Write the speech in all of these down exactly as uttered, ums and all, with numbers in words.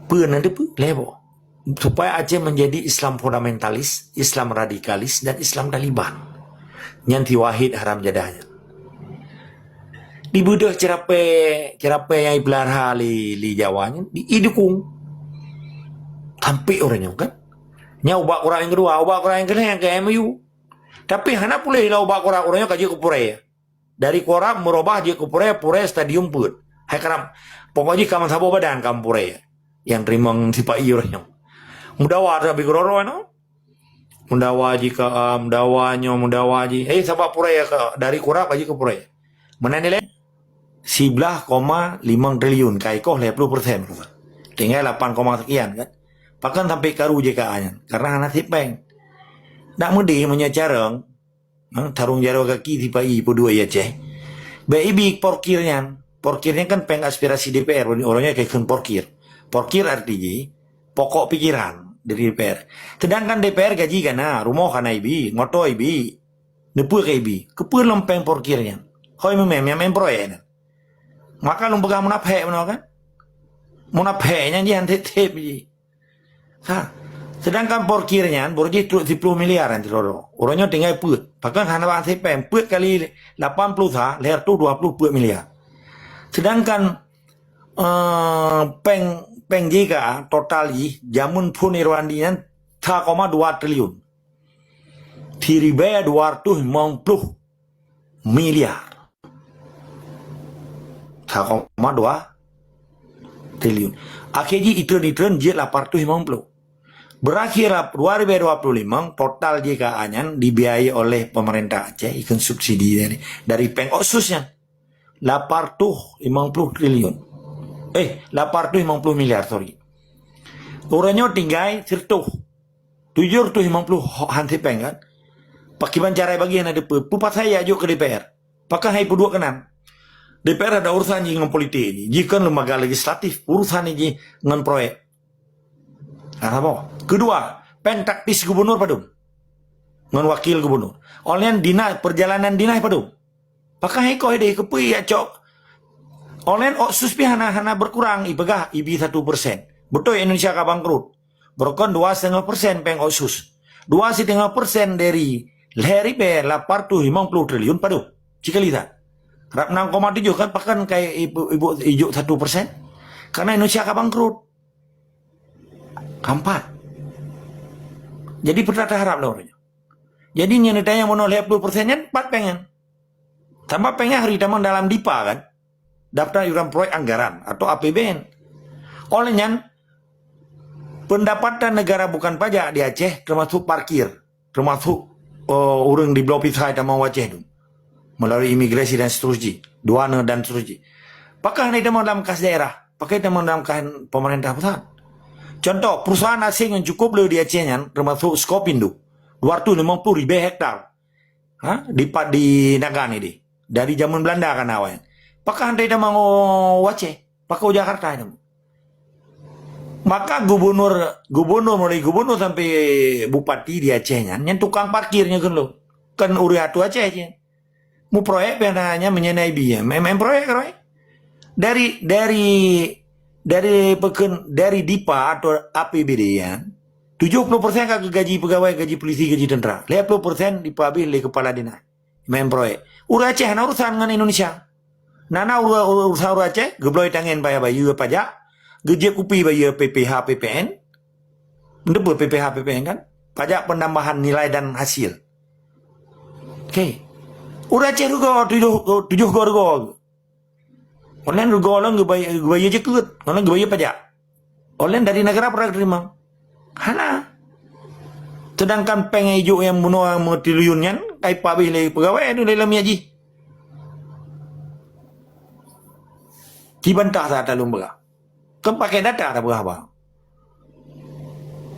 Peue na teupeue lhèe boh. Supaya Aceh menjadi Islam fundamentalis, Islam radikalis, dan Islam Taliban. Nyan si Wahid haram jadah nyan. Dibeudôh ceurapée, ceurapée nyang ipeulara lé, lé Jawa nyan, di, idukung. Sampai uroe nyoe kan. Nyan ubak kurang nyang keudua, ubak kurang nyang keulhèe nyang keu M O U. Tapi hana puléh lom ubak kurang, uroe nyoe ka jeuet keu purée. Dari Korab meurubah jeuet keu purée, purée stadium peuet. Hai karam, pokok jih ka meusaboh badan ka purée. Nyang teurimong sipa-i uroe nyoe. Meudawa teuh abéh keudroe-droe nyoe. Meudawa jih ka, ah, meudawa nyoe, meudawa jih. Eh, sabab purée ka, dari Korab ka jeuet keu purée. Meunan nilai? Siblaih koma limong triliun, ka ikoh lhèe ploh persen. Tinggai lapan koma sekian kan. Pakon sampai karu J K A nyan? Karena hana sép péng. Nak meudeh meunyoe carông, Ha, tarông jaroe gaki sipa-i peuduek i Aceh. Bèk ibi porkir nyan. Porkir nyan kan péng aspirasi D P R, uroe nyoe ka ikheun porkir. Porkir arti jih, pokok pikiran dari D P R. Sedangkan D P R gaji ka na, rumoh ka na ibi, moto ibi. Neupeue ka ibi? Keupeue lom péng porkir nyan? Hôi meumé, meumé proyek nyan. Maka lôn peugah munafék bunoe kan? Munafék nyan jihan sép-sép jih. Ha. Sedangkan porkir nyan, baroe jih trok siploh miliar nyan sidroe-droe. Uroe nyoe tinggai peuet. Pakon hana bak sép péng. Peuet kali lapan ploh sa, lhèe reutôh dua ploh peuet miliar. Sedangkan, eh, péng, péng J K total jih, jameun phon Irwandi nyan sa koma dua triliun. Siribèe dua reutôh limong ploh miliar. Sa koma dua triliun. Akhé jih itreun-itreun jeuet lapan reutôh limong ploh. Berakhir dua ribu dua puluh lima, total J K A nyan dibiayai oleh pemerintah Aceh, ikheun subsidi dari, dari péng otsus nyan. Lapan reutôh limong ploh triliun. Eh, lapan reutôh limong ploh miliar, sorry. Uroe nyoe tinggai sireutôh. Tujoh reutôh limong ploh han sép péng kan? Pakiban cara bagi hana teupeue. Peue pasai jak jok keu D P R? Pakon han ipeuduek keunan? D P R ada urusan jih ngon politik jih. Jih kon lembaga legislatif. Urusan jih ngon proyek. Nah, saboh. Kedua, péng taktis gubernur padum? Ngon wakil gubernur. Online dinas, perjalanan dinas padum? Pakon han ikoh ideh, keupeue jak cok? Online otsus pih hana, hana berkurang, ipeugah ibi satu persen. Beutôi Indonesia ka bangkrut. Baroe kon dua setengah persen péng otsus. Dua setengah persen dari lhèe ribèe lapan reutôh limong ploh triliun padum? Cikali that. Rab enam koma tujoh kan, pakon ka ibu, ibu ijok satu persen? Karena Indonesia ka bangkrut. Keempat. Jadi, peue teuharap lom uroe nyoe? Jadi, nyan tanyong bunoe lhèe ploh persen nyan, pat péng nyan? Tambah péng nyan harôh tamong dalam dipa kan? Daftar iuran proyek anggaran atau A P B N. Oleh nyan, pendapatan negara bukan pajak di Aceh termasuk parkir, termasuk, eh, ureueng dibloe visa tamong u Aceh tu. Melalui imigrasi dan seterusnya, duana dan seterusnya. Pakon hana tamong dalam kas daerah, pakon tamong dalam kas pemerintah pusat. Contoh, perusahaan asing yang cukup le di Aceh nyan, termasuk Scopindo, dua reutôh limong ploh ribèe hektar. Ha? Di pat di Nagan ini. Dari zaman Belanda kan awai. Pakon han tamong u Aceh, pakon u Jakarta itu. Maka gubernur, gubernur mulai gubernur sampai bupati di Aceh nyan, nyan tukang parkir nyan kan lo. Kan ureueng atu Aceh je. Muproyek pih hana nyan meunyoe na ibi ya. Main, main proyek, proyek. Dari, dari, dari pekeun-, dari dipa atau A P B D ya. Tujoh ploh persen ka keu gaji pegawai, gaji polisi, gaji tentera. Lhèe ploh persen dipa abéh lé kepala dinas. Main proyek. Ureueng Aceh hana urusan ngon Indonesia. Na na uru-, uru-, urusan ureueng Aceh, geubloe tangen bayar bayeue pajak, geujép kupi bayeue P P H, P P N. Ndeue P P H, P P N kan? Pajak penambahan nilai dan hasil. Oke. Ureueng Aceh rugoe tujoh, tujoh goe rugoe. Online rugoe lom geubayeue, geubayeue jakeuet, online geubayeue pajak. Online dari negara peureulèe teurimong? Hana. Sedangkan péng ijok nyang bunoe meutriliun nyan, ka ipabéh lé pegawai tu dalam jih. Ci bantah that lôn peugah. Kan pakai data that peugah haba.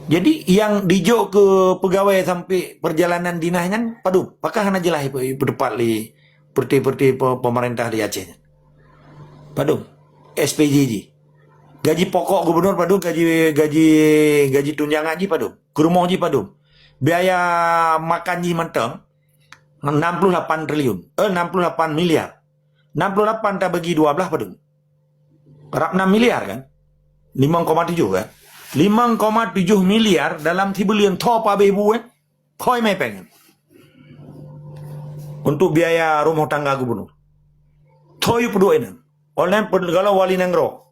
Jadi, nyang dijok keu pegawai sampai perjalanan dinas nyan padum? Pakon hana jeulaih ipe-, ipeutupat lé peureuté-peureuté pe-, pemerintah di Aceh nyan? Padum? S P J jih. Gaji pokok gubernur padum, gaji, gaji, gaji tunjangan jih padum, keu rumoh jih padum, biaya makan jih mantong enam puluh lapan triliun, eh, enam puluh lapan miliar. Enam puluh lapan tabagi dua belas padum? Rab enam miliar kan? Limong koma tujoh kan? Limong koma tujoh miliar dalam sibuleuen tho pabeh bu kan? Khoi mai péng. Untuk biaya rumah tangga gubernur. Tho yue peuduek inan. Oleh peugalau wali nanggroe.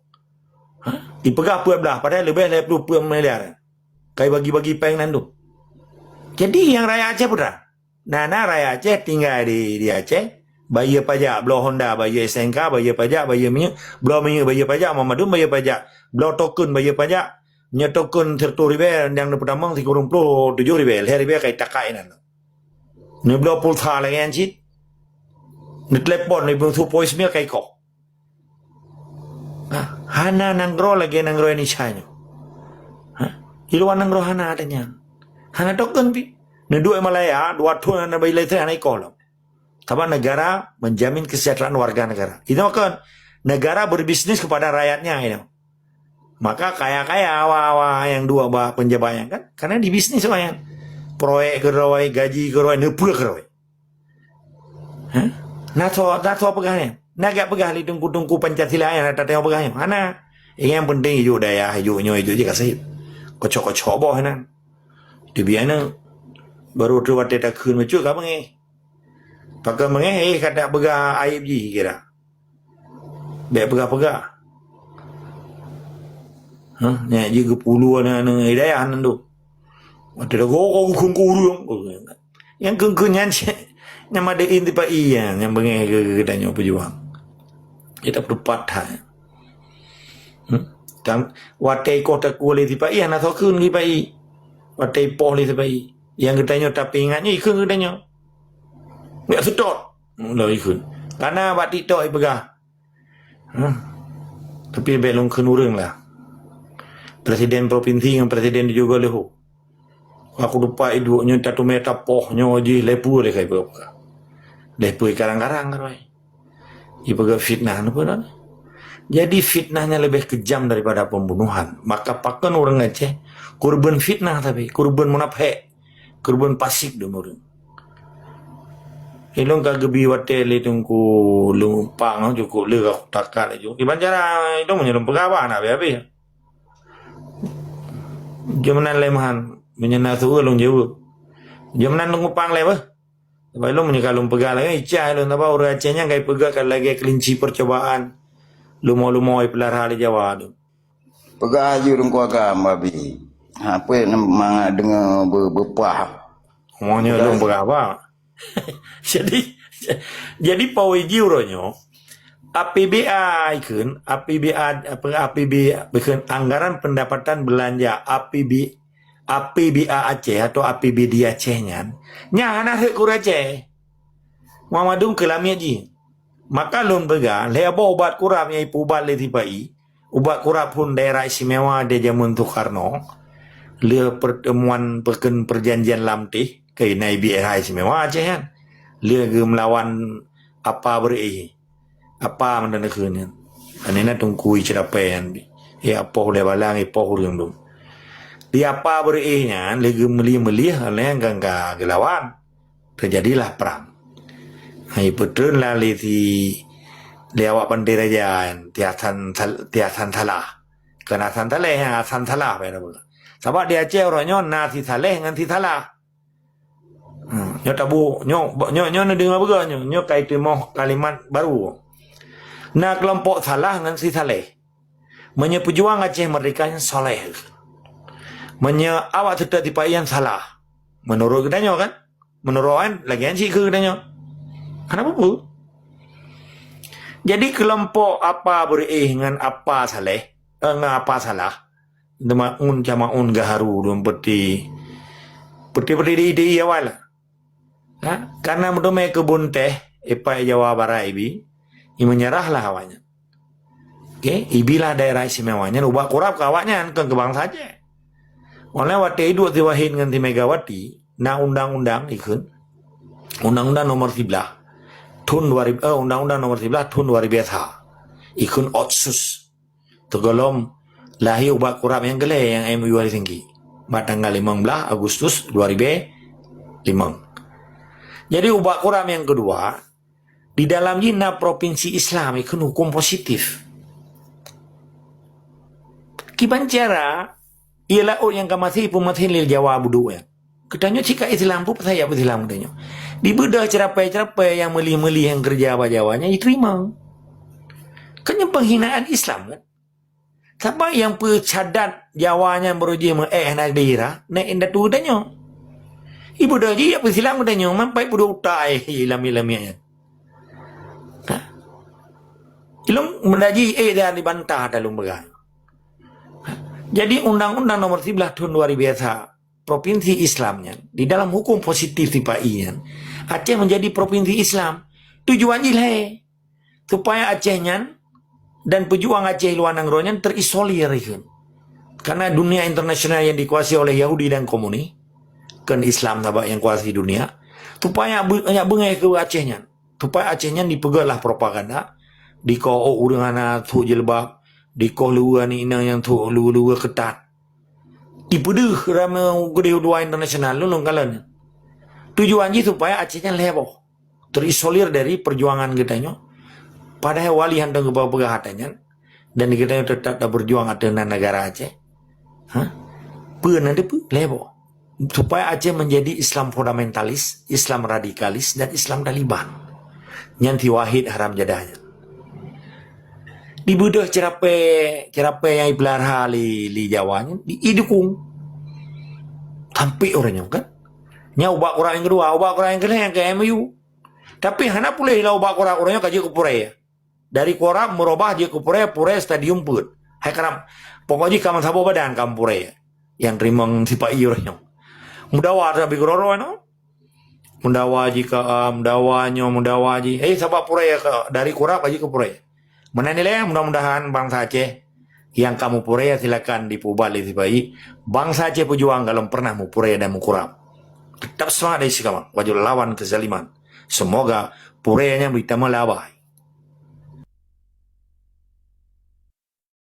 Ha? Ipeugah peuet blah, padahai leubeh lhèe ploh peuet miliar. Kai bagi-bagi péng nan tu. Jadi nyang rakyat Aceh peue teuma? Na, na rakyat Aceh tinggai di, di Aceh, bayeue pajak, bloe Honda, bayeue S N K, bayeue pajak, bayeue minyeuk, bloe minyeuk bayeue pajak, Muhammadun bayeue pajak, bloe token bayeue pajak, nyoe token siratoh ribèe nyang neupeutamong sikureueng ploh tujoh ribèe, lhèe ribèe kai takai nan. Neubloe pulsa lagèe nyan cit. Neutelepon, neubloe su voicemail kai koh. Ha, hana nanggroe lagèe nanggroe Indonesia nyoe. Ha? Di luwa nanggroe hana ada nyan. Hana token pi. Neuduek Malaya, dua thon hana bai listrik, hana ikoh lom. Sabab negara menjamin kesejahteraan warga negara. Itu kan negara berbisnis kepada rakyatnya itu. Maka kaya-kaya awak-awak nyang duek bak peunjabat nyan kan, karena dibisnis awak nyan. Proyek keudroe, gaji keudroe, neupeue keudroe. Ha? Na soe, na soe peugah nyan? Na gak peugah lé teungku-teungku Pancasila nyang na tateupeugah nyan? Hana. Nyang penting ijok dayah, ijok nyoe, ijok jih ka sahib. Kocok-kocok boh nyan. Teubiet na baru tu watèe takheun bacut ka beungèh. Pakon beungèh, eh, ka tapeugah aib jih kira. Bèk peugah-peugah. Hah, nyan jih geupulu aneuk-aneuk hidayah nan tu. Watèe lagoe kau kheun keu ureueng. Nyang kheun-kheun nyan cit, nyan madeuin tipa ié nyan, nyang beungèh keu, keu geutanyoe peujuang. Kita peutupat that. Hmm? Tam, watèe ikoh takue lé tipa ié, hana soe kheun tipa ié. Watèe ipoh lé tipa ié. Nyang geutanyoe tapeuingat nyoe ikheun geutanyoe. Bèk seutôt. Mula ikheun. Kana bak TikTok ipeugah. Hah? Tapi bèk lôn kheun ureueng lah. Presiden provinsi ngon presiden juga leuho. Aku tupat iduek nyoe tateumé tapoh nyoe jih lhèe peue lé kai peugah. Lhèe peue karang-karang karoi. Ipeugah fitnah napa nan? Jadi fitnah nyan leubeh keujam daripada pembunuhan. Maka pakon ureueng Aceh kurban fitnah tapi kurban munafék. Keureubeuen pasik dum ureueng. Ilôn ka geubi watèe lé Teungku Lumpang, cukôp le ka kutakat laju. Kiban cara ilôn meunyoe lôn peugah bah, hana habéh-habéh. Jeuem nan lé meuhan, meunyoe na su lôn jaweueb. Jeuem nan Teungku Pang lé beuh. Sabab ilôn meunyoe ka lôn peugah lagèe, icah ilôn, sabab ureueng Aceh nyan ka ipeugah ka lagèe keulinci percobaan. Lumo-lumo ipeulara lé Jawa tu. Peugah aju Teungku Agam, Abi. Ha, peue mangat deungoe be-, beupah. Meunyoe lôn peugah apa? Jadi, jadi pawai ji uroe nyoe, A P B A ikheun, A P B A, apa, A P B A ikheun anggaran pendapatan belanja A P B, A P B A Aceh atau A P B D Aceh nyan, nyan hana rhot keu ureueng Aceh. Muhammadun keu lamiet jih. Maka lôn peugah, lhèe boh ubat kurab nyang ipeuubat lé sipa-i, ubat kurab phôn daerah istimewa di jameun Soekarno, lé pertemuan peukheun perjanjian Lamteh, keu na ibi daerah istimewa Aceh nyan. Lé geumeulawan apa beureuéh, apa meunan kheun nyan. Aneuëk na Teungku Iceurapée nyan. Ya apoh lé balang, ipoh ureuëng dum. Di apa beureuéh nyan, lé geumeulih-meulih, lé nyang ka geulawan. Teujadilah prang. Hai, peutreun lah lé si, lé awak Panté Raja, si Hasan Sal-, si Hasan Salah. Kon Hasan Saleh, Hasan Salah, bak na peugah. Sabab di Aceh uroe nyoe na si Saleh ngon si Salah. Hmm, nyoe tabu, nyoe, nyoe, nyoe neudeungoe beugöt nyoe, nyoe ka itimoh kalimat baru. Na keulompok Salah ngon si Saleh. Meunyoe peujuang Aceh Merdeka nyan Saleh. Meunyoe awak seutôt sipa-i nyan Salah. Meunurot geutanyoe kan? Meunurot awaknyan lagèe nyan cit keu geutanyoe. Hana peue-peue. Jadi keulompok apa beureuéh ngon apa Saleh, eh, ngon apa Salah, Deumaun Camaun Gaharu dum peuti, peuti-peuti di, di awai lah. Ha? Karena meuteumé keubun teh, ipai Jawa Barat ibi, i menyerahlah awaknyan. Oke, ibilah daerah istimewa nyan ubak kurab keu awaknyan, kon keu bansa Aceh. Oleh watèe iduek si Wahid ngon si Megawati, na undang-undang ikheun, Undang-Undang Nomor Siblah, thon dua ribu, eh, Undang-Undang Nomor Siblah thon dua ribu sa. Ikheun Otsus. Teugohlom lahé ubat kurab nyang keu lhèe nyang M O U Helsinki, bak tanggal limong blah Agustus dua ribu limong. Jadi, ubat kurab nyang keudua, di dalam jih na propinsi Islam, ikheun huköm positif. Kiban cara, ie laôt nyang ka maté peumaté lé Jawa budok nyan. Geutanyoe cit ka Islam, peue pasai jak peusilam geutanyoe? Dibeudôh ceurapée-ceurapée nyang meuli-meuli nyang keureuja bak Jawa nyan jiteurimong. Kan nyan penghinaan Islam kan? Sabab nyang peucadat Jawa nyan baroe jih meu-éh hana daerah, na indatu geutanyoe. Ibeudôh jih jak peusilam geutanyoe, man pai peuduek utai lam-lam nyan. Ha? Ilong meunajih éh dan dibantah dalam peugah. Jadi, Undang-Undang Nomor Siblah tahun dua ribu satu, provinsi Islam nyan, di dalam hukum positif sipa-i nyan, Aceh menjadi provinsi Islam. Tujuan jih lhée, supaya Aceh nyan dan pejuang Aceh luwa nanggroe nyan terisolir ikheun. Karena dunia internasional yang dikuasai oleh Yahudi dan komunis, kan Islam sabab yang kuasai dunia, supaya bu-, nyak beungéh keu Aceh nyan. Supaya Aceh nyan dipeugét lah propaganda, dikoh ureuëng hana thok jilbab, dikoh luwa aneuk inong nyang thok luwa-luwa keutat. Ipeudeuh ramé keudeh u dua internasional lôn kalon. Tujuan jih supaya Aceh nyan lhée boh, terisolir dari perjuangan geutanyoe. Padahai wali hantom geupeugah ata nyan, dan geutanyoe tetap taberjuang ateueh nan negara Aceh. Ha? Peue nan teupeue? Lhée boh. Supaya Aceh menjadi Islam fundamentalis, Islam radikalis, dan Islam Taliban. Nyan si Wahid haram jadah nyan. Dibeudôh ceurapée, ceurapée nyang ipeulara lé, lé Jawa nyan, di, idukung. Sampai ureuëng nyoe kan. Nyan ubak kurab nyang keudua, ubak kurab nyang keulhée nyang keu M O U. Tapi hana puléh lom ubak kurab, ureuëng nyoe ka jeuet keu purée. Dari kurab meurubah jeuet keu purée, purée stadium peuet. Hai karam, pokok jih ka meusaboh badan ka meupurée. Nyang teurimong sipa-i ureuëng nyoe. Meudawa tapi keudroe-droe nyoe. Meudawa jih ka, ah, meudawa nyoe, meudawa jih. Eh, sabab purée ka, dari kurab ka jeuet keu purée. Meunan ilée, mudah-mudahan bansa Aceh nyang ka meupurée silakan dipeuubat lé sipa-i. Bansa Aceh peujuang golom pernah meupurée dan meukurab. Tetap seumangat dan istiqamah. Wajib lawan kezaliman. Semoga purée nyan beutamah lé abai.